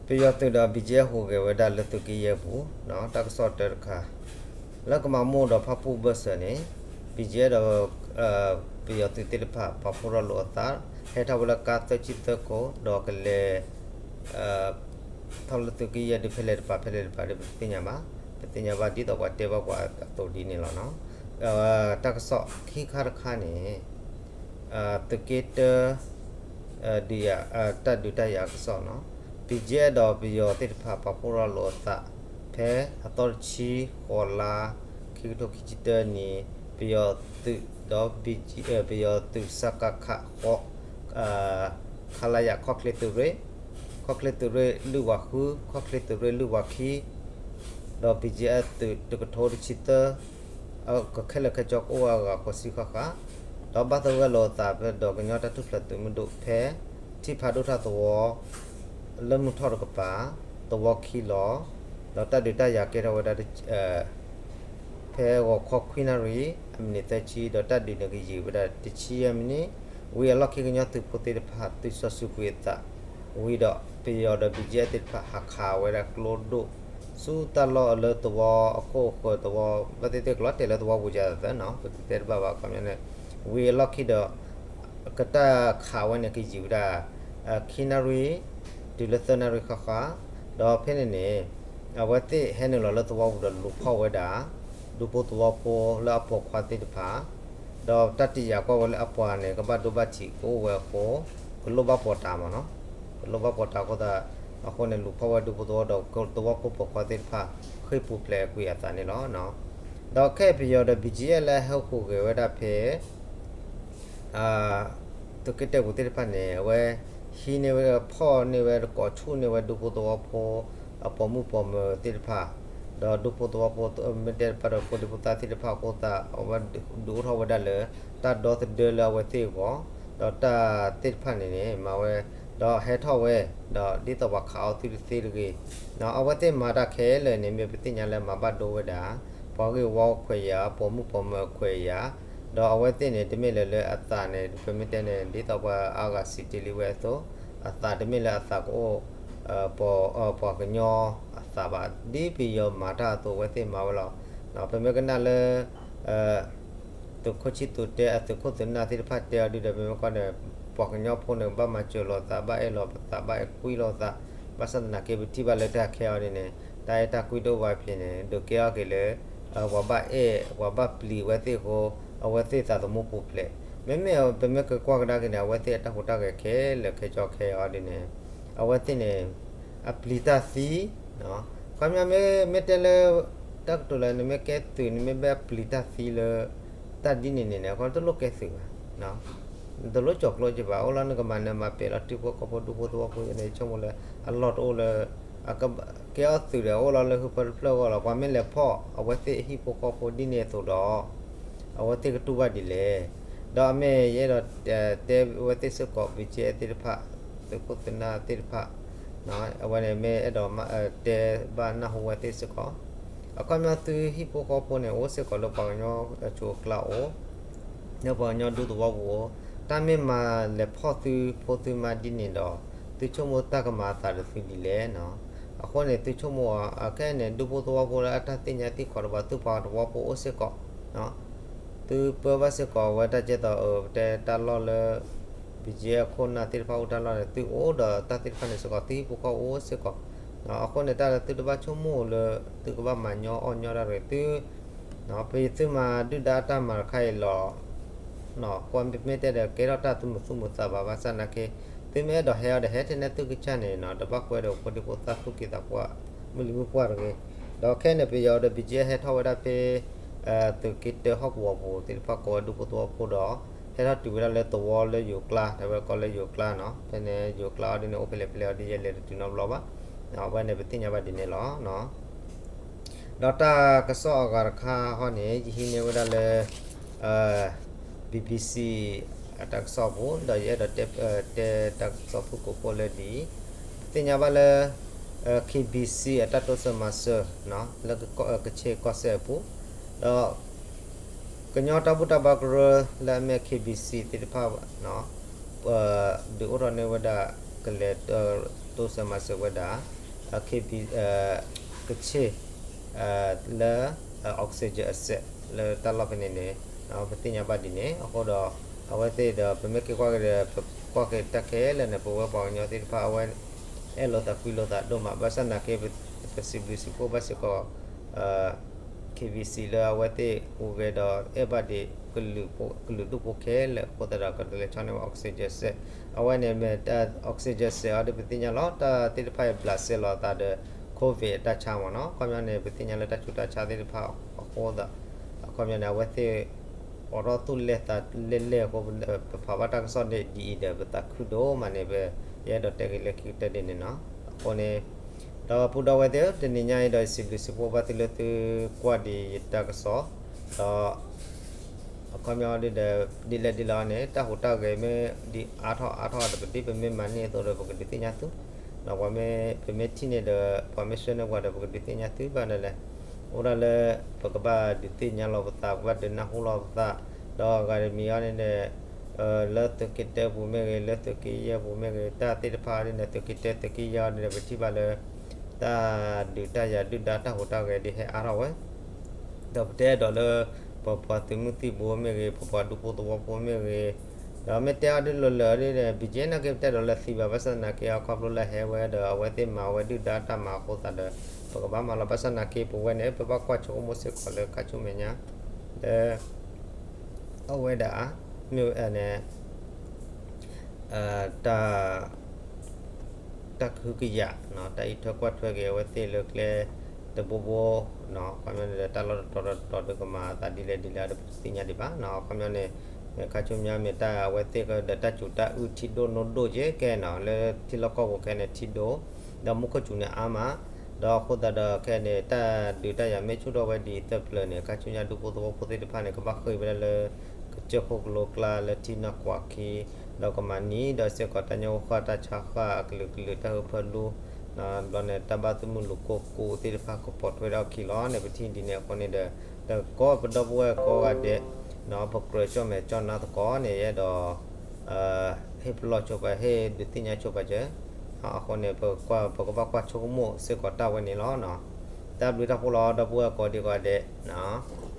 ပယီၤသုးဒီး ဘီကၠ့အဲၣ် ဟူးဂဲၤဝဲဒၣ်လၢသုးက့ယဲၢ်ပူၤ တၢ်ကစီၣ်တၢတခါ, လၢကမၤမိၢ်ဒီးဖၣ်ပူၣ်ဘၢၣ်စၢၤန့ၣ် ဘီကၠ့အဲၣ် ဒီး ပယီၤသုးသ့ၣ်တဖၣ် ပာ်ဖှိၣ်ထီၣ်လိာ်အသး ဟဲထီၣ်ဝဲလၢကါသၢဆံသၢခိၣ် ဒီးကလဲၤ ထီၣ်လၢသုးက့ယဲၢ်ဒုး ဖဲလဲၣ်တပၤ ဖဲလဲၣ်တပၤဒီး ပတသ့ၣ်ညါဘၣ်, ပသ့ၣ်ညါဘၣ်ဒ်သိးပှၤတဲဘၣ်ပှၤအသိးဒ်န့ၣ်လီၤနီၤ. တၢ်ကစီၣ်ခံခါတခါန့ၣ် သုးက့တၢ ဒုးယၤ တၢ်ဒုးတၢ်ယၤကစီၣ်နီၤ, ဘီကၠ့အဲၣ် ဒီးပယီၤသ့ၣ်တဖၣ် ပာ်ဖှိၣ်ထီၣ်လိာ်အသး ဖဲအသီတဆံဃိးလါ ခံကထိခံဆံတၢနံၣ် ပယီၤသုးဒီး ဘီကၠ့ ပယီၤသုး စကခ ဃိး ခလရ ခီၣ်ချ့သုးရ့ၣ်, ခီၣ်ချ့သုးရ့ၣ်လွံၢ်ဝးဃု, ခီၣ်ချ့သုးရ့ၣ်လွံၢ်ဝးခံ ဒီး ဘီကၠ့အဲၣ် သုးတကထိတဆံသၢ ကခဲလၢာ်ခဲဆ့ကအိၣ်ဝဲအဂၤဃိးဆံဃၣ်ဃၣ်, ဒီးဘၣ်သဂၢၢ်လိာ်အသးဒီးကညီတၢ်ထူၣ်ဖျဲးသုးမုၢ်ဒိၣ်ဖဲ ထံဖးဒိၣ်ထၣ်သဝီ လၢမုၢ်ထီၣ်တကပၤ သဝီခံလီၤ. ဒီးတၢ်ဒုးတၢ်ယၤကဲထီၣ်ဝဲဒၣ် ဖဲဂီၤခီခွံနၣ်ရံၣ် အမံးနံးသၢဆံ ဒီးတၢ်ဒုးန့ၣ်ကယံာ်ဝဲဒၣ်တဆံယဲၢ်မံးနံး, ဝံၤအလီၢ်ခံကညီသုးဖိသ့ၣ်တဖၣ် သုးစီၤစုၤကွံာ်အသး ဝံၤဒီးပယီၤဒီး ဘီကၠ့အဲၣ် သ့ၣ်တဖၣ် ဟးခးဝဲဒၣ်ကျိဒိၣ် ဆူတၢ်လီၢ်လၢသဝီအခိၣ်အဃၢၤ သဝီ ဘၣ်သ့ၣ်သ့ၣ်ကလီၤတဲာ်လၢသဝီပူၤယၤသၢနီၤ ပတတဲတဘၣ်ဘၣ် ခီပညီန့ၣ် ဝံၤအလီၢ်ခံဒီး ကတၢ်ခးဝဲန့ၣ်ကယံာ်ဝဲဒၣ် ခံနၣ်ရံၣ် တုၤလၢသၢနၣ်ရံၣ်ဃၣ်ဃၣ်, ဒီးဖဲန့ၣ်န့ၣ် အဝဲသ့ၣ်ဟဲနုာ်လီၤလၢသဝီပူၤဒီးလူၤဖီၣ်ဝဲဒၣ် ဒူဖိသဝီဖိလၢအပိာ်ခွါသ့ၣ်တဖၣ်, ဒီးတၢ်တယာ်ကွၢ်ဝဲလၢအပှၤန့ၣ် ကဘၣ်ဒိဘၣ်ထံးကအိၣ်ဝဲအဃိ ကလိၣ်ဘၣ်ပိာ်တၢ်မးနီၤ, ကလိၣ်ဘၣ်ပိာ်တၢ်အဃိသတး အဃိန့ၣ် လူၤဖီၣ်ဝဲဒူဖိသဝီဒီးသဝီဖိပိာ်ခွါသ့ၣ်တဖၣ် ဃ့ၢ်ပူၤဖျဲးကွံာ်အသးန့ၣ်လီၤ. ဒီးခဲအံၤပယီၤဒီး ဘီကၠ့အဲၣ် လၢအဟဲဟူးဂဲၤဝဲဒၣ်ဖဲ သုးက့တၢပူၤသ့ၣ်တဖၣ်န့ၣ် အဝဲဟံးန့ၢ်ဝဲ ဖီၣ်န့ၢ်ဝဲ ကိးဆူၣ်န့ၢ်ဝဲဒူဖိသဝီဖိ အပိာ်မုၣ်ပိာ်မၢၤသ့ၣ်တဖၣ်, ဒီးဒူဖိသဝီဖိ မ့ၢ်တဲတဖၣ်ဒီးဖိဒံဖိသၣ်သ့ၣ်တဖၣ်အဃိသတး အဝဲဒုးအိၣ်ထီၣ်ဝဲဒၣ်လၢ တၢ်ဒီသဒၢလၢအဝဲသ့ၣ်အဂီၢ်, ဒီးတၢ်သ့ၣ်တဖၣ်န့ၣ်န့ၣ် မၤဝဲ ဒီးဟဲထီၣ်ဝဲ ဒီးဒ်သိးပှၤခးအီၤသုတသ့တဂ့ၤ, အဝဲသ့ၣ်မၤတၢ်ခဲလၢာ်န့ၣ် မ့ၢ်ပသ့ၣ်ညါလၢမၤဘၣ်ဒိဝဲဒၣ် ပှၤဂ့ၢ်ဝီခွဲးယာ် ပိာ်မုၣ်ပိာ်မၢၤခွဲးယာ်, ဒီးအဝဲသ့ၣ်န့ၣ် တမ့ၢ်လၢၤလၢအသးန့ၣ် ပမ့ၢ်တဲန့ၣ် ဒ်သိးပှၤအါဂၤစံးတ့ၢ်လံဝဲအသိး, အသးတမ့ၢ်လၢအသးကအိၣ် ပှၤကညီအသးဘၣ်, ဒ်ပယီၤမၤတၢ်အသိး အဝဲသ့ၣ်မၤဝဲလီၤ. ပမ့ၢ်ကနၣ်လၢ သုးခိၣ်ဆံသူးတဲ အသုးခိၣ်သုးနၢ်သ့ၣ်တဖၣ်တဲအီၤဒ်ဒီး ပမ့ၢ်ကွၢ်န့ၣ် ပှၤကညီဖိန့ၣ် ဘၣ်မၤစၢၤလိာ်သး ဘၣ်အဲၣ်လိာ်သး ဘၣ်အဲၣ်ကွံလိာ်သး, ဘၣ်ဆၣ်သနာ်က့ ပထံၣ်ဘၣ်လၢတၢ်ခဲအံၤဒ်န့ၣ် တၢ်အဲၣ်တၢ်ကွံတအိၣ်ဘၣ်ဖဲန့ၣ် ဒုးကဲထီၣ်က့ၤလၢ ပှၤဘၣ်အဲၣ် ပှၤဘၣ်ပျံၤအဝဲသ့ၣ်အဃိ အဝဲသ့ၣ်သးသမူပူၤဖျဲး, မ့မ့ၢ်ပမ့ၢ်ကကွၢ်ကဒါက့ၤန့ၣ် အဝဲသ့ၣ်အတၢ်ဟူးတၢ်ဂဲၤခဲလၢာ်ခဲဆ့ခဲအံၤဒ်န့ၣ် အဝဲသ့ၣ်န့ၣ် အပျံၤတၢ်သံ, ခီပညီမ့ၢ် မ့ၢ်တဲလၢ တၢ်ကတိၤလၢနမ့ၢ်ကဲသုး နမ့ၢ်ဘၣ်ပျံၤတၢ်သံလၢ တၢ်ဒ်န့ၣ်န့ၣ်န့ၣ် အဃိတလိၣ်ကဲသုးဘၣ်, တလိၣ်ကၠီၤကျိက့ၤဘၣ်, အိၣ်လီၤနကမၤနၢၤမၤပဲာ်လီၤ ထံဖိကီၢ်ဖိ ဒူဖိသဝီဖိန့ၣ် ဆိကမိၣ်လၢ အလီၢ်တအိၣ်လၢ ကဲအီၤသုးဒီး အိၣ်လီၤလၢဟၢဖၢတဖျၢၣ်အဂီၢ်လီၤ. ပှၤမ့ၢ်လဲၤဖီၣ်အဝဲသ့ၣ်အဟံၣ်ဖိဃီဖိဒ်န့ၣ်အသိးဒီး အဝဲသ့ၣ်ကတူၢ်ဘၣ်ဒ်လဲၣ်. ဒီးအမ့ၢ်ယအဲၣ်ဒိးတဲဝဲသ့ၣ်စ့ၢ်ကီး ဘီကၠ့အဲၣ် သ့ၣ်တဖၣ်, သုးခိၣ်သုးနၢ်သ့ၣ်တဖၣ်, အဝဲန့ၣ်မ့ၢ်အဲၣ်ဒိးတဲဘၣ်နၢ်ဟူဝဲသ့ၣ်စ့ၢ်ကီး, အခီပညီသုဟံၣ်ဖိဃီဖိန့ၣ် အိၣ်စ့ၢ်ကီးလၢပှၤကညီအစိၤအကျါအိၣ် လၢပှၤကညီဒူသဝီပူၤအိၣ်, တၢ်မ့ၢ်မၤလဲၤဖီၣ်သုဖိသုမါဒ်န့ၣ်ဒီး သုဆိကမိၣ်တၢ်ကမၤအသးဒီးသုဒ်လဲၣ်နီၤ. အဃိန့ၣ် သုဆိကမိၣ်အီၤ အခဲအံၤန့ၣ် ဒူဖိသဝီဖိလၢအတၢ်သ့ၣ်ညါသံကွၢ်ဒီးပှၤ သုပှၤသဝီဖိအိၣ်စ့ၢ်ကီး, သုပၢဘၣ်စ့ၢ်ကီးအဝဲတၢ်ကဲသိး ပတဲတၢ်လီၢ်လၢ ဘီကၠ့အခိၣ်နၢ်သ့ၣ်တဖၣ်အိၣ်တၢ်လီၢ်န့ၣ် သုအိၣ်ဒီးတၢ်သ့ၣ်တဖၣ်န့ၣ်စ့ၢ်ကီး သုဟံၣ်ဖိဃီဖိအိၣ်စ့ၢ်ကီး, အဃိန့ၣ် တၢ်လၢသုတဘၣ်ဆိကမိၣ်လၢ သုကဘၣ်မၤညီအီၣ်ညီတၢ်တဂ့ၤ သု ပသုမၤဒုၣ်ဒါအတၢ်မၤတခါအံၤလီၤ ကွၢ်မ့ၢ်တဲဒီးကဲထီၣ်တၢ်သုမုာ်သူၣ်မုာ်သးဘၣ် ဘၣ်ဆၣ်သနာ်က့ သုမ့ၢ်အဲၣ်ဒိးဟဲအီၤဒီးဟဲထဲနဲၣ်သုကစၢ်န့ၣ်နီၤ တဘၣ်ကွဲဒီးဖိဒံဖိသၣ်သူၣ်က့သးပှၢ် မုၢ်လံမုၢ်ပှၢ်တဂ့ၤ, ဒီးခဲအံၤန့ၣ် ပယီၤဒီး ဘီကၠ့ ဟဲထီၣ်ဝဲဒၣ်ဖဲ သုးက့တၢဟီၣ်ကဝီၤပူၤသ့ၣ်တဖၣ်ကိးဝဲဒူဖိသဝီဖိဒီး ဟဲထီၣ်တုၤဝဲဒၣ်လၢသဝီလၢယိၤကျါ တဲဝဲကိးလၢယိၤကျါနီၤ ဖဲန့ၣ် ယိၤကျါအီၤဒ်န့ၣ် အိၣ်ဖဲလဲၣ်ဖဲလဲၣ်အီၤဒ်ယဲလဲၣ်တတုၤနီတဘျီဘၣ်, အဝဲန့ၣ် ပသ့ၣ်ညါဘၣ်ဒ်န့ၣ်လီၤ. ဒီးတၢ်ကစီၣ်အဂၤတခါဟီန့ၣ် ယဟံးန့ၢ်ဝဲဒၣ်လၢ ဘီဘီစံ အတၢ်ကစီၣ်အပူၤ ဒီးယအဲၣ်ဒိးတဲ တဲတၢ်ကစီၣ်ဖုၣ်ကိာ်ဖိလၢဒ်အံၤ, ပသ့ၣ်ညါဘၣ်လၢ ခ့ဘံစံ အတၢ်တိစၢၤမၤစၢၤ လၢကခ့ၣ်ကီၢ်စဲၣ်အပူၤ, ဒီး ကညီတၢ်ဘူၣ်တၢ်ဘါကရၢလၢအမ့ၢ် ခ့ဘံစံ သ့ၣ်တဖၣ် ဒုးအိၣ်ထီၣ်န့ၢ်ဝဲဒၣ် ကလဲၤ တိစၢၤမၤစၢၤဝဲဒၣ် ကဆ့ၣ် လၢ oxygen အစဲးလၢတၢ်လီၢ်ဖဲန့ၣ်န့ၣ် ပသ့ၣ်ညါဘၣ်ဒ်န့ၣ် အဃိဒီး အဝဲသ့ၣ်ဒီး ပမ့ၢ်က့ၤကွၢ်က့ၤဒီး ပကွၢ်က့ၤတၢ်ခဲလၢာ်န့ၣ် ပဝဲပှၤကညီသ့ၣ်တဖၣ် အဝဲ အဲၣ်လိာ်သးကွံလိာ်သးဒိၣ်မး ဘၣ်ဆၣ်သနာ်က့ ပစံးဘျုးစံးဖှိၣ်ဘၣ်စ့ၢ်ကီး KBC လၢအဝဲသ့ၣ်ဟူးဂဲၤဒီးအဲၣ်ဘၣ်ဒံး ကလုာ်ဒူၣ်ဖိခဲလၢာ်အဃိသတးဒီး ကလဲၤဆီန့ၢ်ဝဲ oxygen စဲး အဝဲန့ၣ်မ့ၢ်တၢ် oxygen စဲးအီၤဒီး ပသ့ၣ်ညါလီၤ တၢ်သ့ၣ်တဖၣ်အံၤ ဘျးစဲလိာ်သးဒီး COVID အတၢ်ဆါမ့ၢ်နီၤ အခီပညီန့ၣ် ပသ့ၣ်ညါလၢတၢ်ဆူးတၢ်ဆါသ့ၣ်တဖၣ်အဃိသတး အခီပညီန့ၣ် အဝဲသ့ၣ် အိးထီၣ်သူၣ်လဲၢ်သးလဲၢ်လဲၢ်အဃိ ပဖးဘၣ်တၢ်ကစီၣ်ဒ်အံၤဒီး ပသးခုဒိၣ်မးန့ၣ် ပ ယအဲၣ်ဒိးတဲက့ၤလၢခံကတၢၢ်ဒ်န့ၣ်နီၤ အဃိန့ၣ် ဒီပုၢ်ဒီဝဲၢ်သ့ၣ်ဧၢ တနံၤညါအံၤဒီး ယစံးဘျုးစံးဖှိၣ်ဘၣ်သုလၢသုကွၢ်ဒံးယတၢ်ကစီၣ် ဒီး အခီပညီဒ်ဒီး ဒ်လဲၣ်ဒ်လဲၣ်အီၤန့ၣ် တၢ်ဟူးတၢ်ဂဲၤမ့ၢ်ဒ်အါထီၣ်အါထီၣ်ဒီး ပဒ်ပမ့ၢ်မၤန့ၢ်အသိးဒီး ပကဒုးသ့ၣ်ညါသု ဒီးပှၤမ့ၢ် ပမ့ၢ်ထံၣ်န့ၣ်ဒီး ပှၤမ့ၢ်ဆှၢန့ၢ်ပှၤဒီး ပကဒုးသ့ၣ်ညါသုဘၣ်ဒီးလဲၣ် အိၣ်ဒၣ်လၢ ပကဘၣ်ဒုးသ့ၣ်ညါလီၤပသး ပကဘၣ်ဒုးနၢ်ဟူလီၤပသး ဒီးအဂၤတမံၤအီၤန့ၣ်ဒီး လၢသုးက့တၢပူၤမ့ၢ်ဂ့ၤ လၢသုးက့ယဲၢ်ပူၤမ့ၢ်ဂ့ၤ တၢ်သ့ၣ်တဖၣ်အီၤန့ၣ်ဒီး သုးက့တၢသုးက့ယဲၢ်အီၤန့ၣ်ဒီး ပထံၣ်ဘၣ်လၢ တၢ်ဒုးတၢ်ယၤဒုၣ်ဒါတၢ်ဟူးတၢ်ဂဲၤဒ်ဟဲအါထီၣ်ဝဲ ဒီးပတအဲၣ်ဒိးလၢ ပပှၤသုးမုၢ်သံၣ်ဘိမ့ၢ်ဂ့ၤ ပပှၤဒူဖိသဝီဖိမ့ၢ်ဂ့ၤ ဒီးမ့ၢ်တဲအီၤဒ်လိၤလိၤဒ်န့ၣ် BGF နာ်က့ ပတအဲၣ်ဒိးလၢသံဘၣ် ဘၣ်ဆၣ်သနာ်က့ အခီဖျိလၢဟဲဝဲဒီး အဝဲသ့ၣ်မၤဝဲဒုၣ်ဒါတၢ်မၤအဃိသတးဒီး ပကဘၣ်မၤလီၤ ဘၣ်ဆၣ်သနာ်က့ ပဝဲန့ၣ် ပဘၣ်ကွၢ်ဆိကမိၣ်စ့ၢ်ကီးလၢခါဆူမဲာ်ညါ လၢ အဝဲဒၣ် မ့ၢ်ဝဲန့ၣ် တၢ် တၢ်ကဟုကယာ် တၢ်အံးထွဲကွၢ်ထွဲက့ၤအဝဲသ့ၣ်လၢကျဲတဘိဘိ အခီပညီန့ၣ်ဒီးတၢ်လီၢ်တတီၤဒီးတတီၤဒုးကမၤအသးဒ်လဲၣ်ဒ်လဲၣ်ဒီး ပတသ့ၣ်ညါဒံးဘၣ်နီၤ အခီပညီန့ၣ် ခါဆူညါမ့ၢ်တၢ်အဝဲသ့ၣ်ဒီးတၢ်စူၤတၢ်အုၣ်ထံဒိၣ်နိဒိၣ်က့ၤကဲနီၤ လၢထံလီၢ်ကီၢ်ပူၤခဲန့ၣ်ထံဒိၣ် ဒီးမူခိၣ်စူၤန့ၣ်အါမး ဒီးအဃိသတးဒီးခဲန့ၣ် တၢ်ဒုးတၢ်ယၤမ့ၢ်ဆူၣ်ထီၣ်ဝဲဒ်အံၤသၢပျၢၤန့ၣ် ခါဆူညါဒူဖိသဝီဖိသ့ၣ်တဖၣ်န့ၣ် ကဘၣ်ဃ့ဝဲဒၣ်လၢ ကစၢၢ်ခိၣ်ကလိကျါလၢထံနီၢ်ကွၢ်ခံ ဒီးကမၤနံၤ ဒီးစ့ၢ်ကီးတၢ်ညၣ်အူဃၢ်တၢ်ဆါဃၢ်အကလုာ်ကလုာ်တၢ်ဟၢဖၢလူ ဘျီန့ၣ် တၢ်ဘၣ်သုးမုၢ်လူၤကိၢ်ကိးသ့ၣ်တဖၣ်ကပိာ်ထွဲဒၣ်အခံလီၤန့ၣ် ပထံၣ်ဒ်န့ၣ်အဃိန့ၣ်ဒီး တကီၢ်ပဒီပုၢ်ဝဲၢ်ကိးဂၤဒဲး ပကြၢးကၠီၣ်မဲာ်ကၠီၣ်နါသကိးန့ၣ် ယအဲၣ်ဒိး ဟ့ၣ်ပလီၢ်ဆိပာ် ဟ့ၣ်ဒုးသ့ၣ်ညါဆိပာ်စၢၤ အဃိန့ၣ် ပကဘၣ်ကွၢ်ဆိကမိၣ်စ့ၢ်ကီးတၢ်ဝဲန့ၣ်လီၤ. တၢ်ဘျုးတၢ်ဖှိၣ်လီၤ ဒီပုၢ်ဝဲၢ်ကိးဒံးကိးဂၤဒဲးနီၤ.